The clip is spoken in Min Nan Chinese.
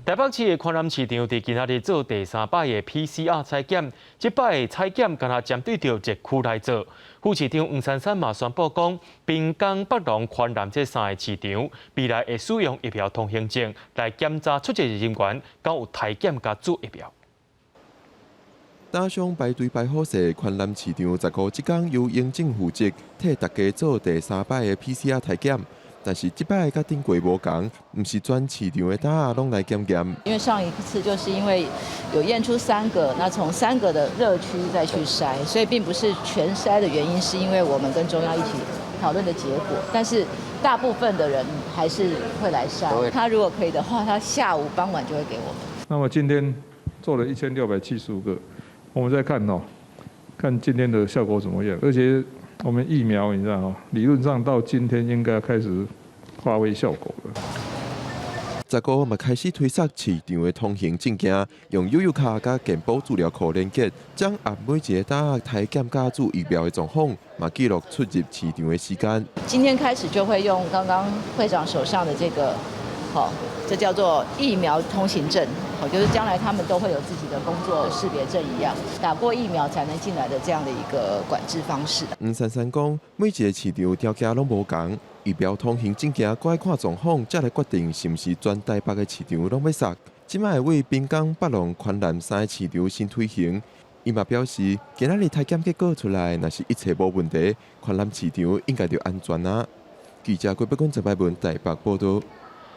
台北市的寬南市場佇今仔日做第三擺的 PCR 採檢，這擺的採檢敢若針對著熱區來做。副市長黃珊珊嘛宣布講，濱江、北龍、寬南這三个市場未來會使用疫苗通行證來檢查出入人員，敢有採檢佮注疫苗。打上排隊排好勢，寬南市場15這工由行政負責替大家做第三擺的 PCR 採檢。但是這擺佮頂過無仝，毋是全市場的膽仔攏來檢驗。因為上一次就是因為有驗出三個，那從三個的熱區再去篩，所以並不是全篩的原因，是因為我們跟中央一起討論的結果。但是大部分的人還是會來篩。他如果可以的話，他下午傍晚就會給我們。那麼今天做了1675個，我們再看哦，看今天的效果怎麼樣？而且我們疫苗，你知道哦，理論上到今天應該開始發揮效果了。15嘛開始推捒市場的通行證件，用悠遊卡佮健保資料庫連結，掌握每一个膽仔採檢佮注疫苗的狀況，嘛記錄出入市場的時間。今天開始就會用剛剛會長手上的這個，好，這叫做疫苗通行證，好，就是將來他們都會有自己的工作識別證一樣，打過疫苗才能進來的這樣的一個管制方式。黃珊珊講，每一个市場條件攏無仝，疫苗通行證件閣愛看狀況，才來決定是毋是全台北的市場攏欲捒。這擺會為濱江、北龍、寬南三个市場先推行。伊嘛表示，今仔日採檢結果出來，若是一切無問題，寬南市場應該就安全啊。記者郭北君、陳柏文台北報道。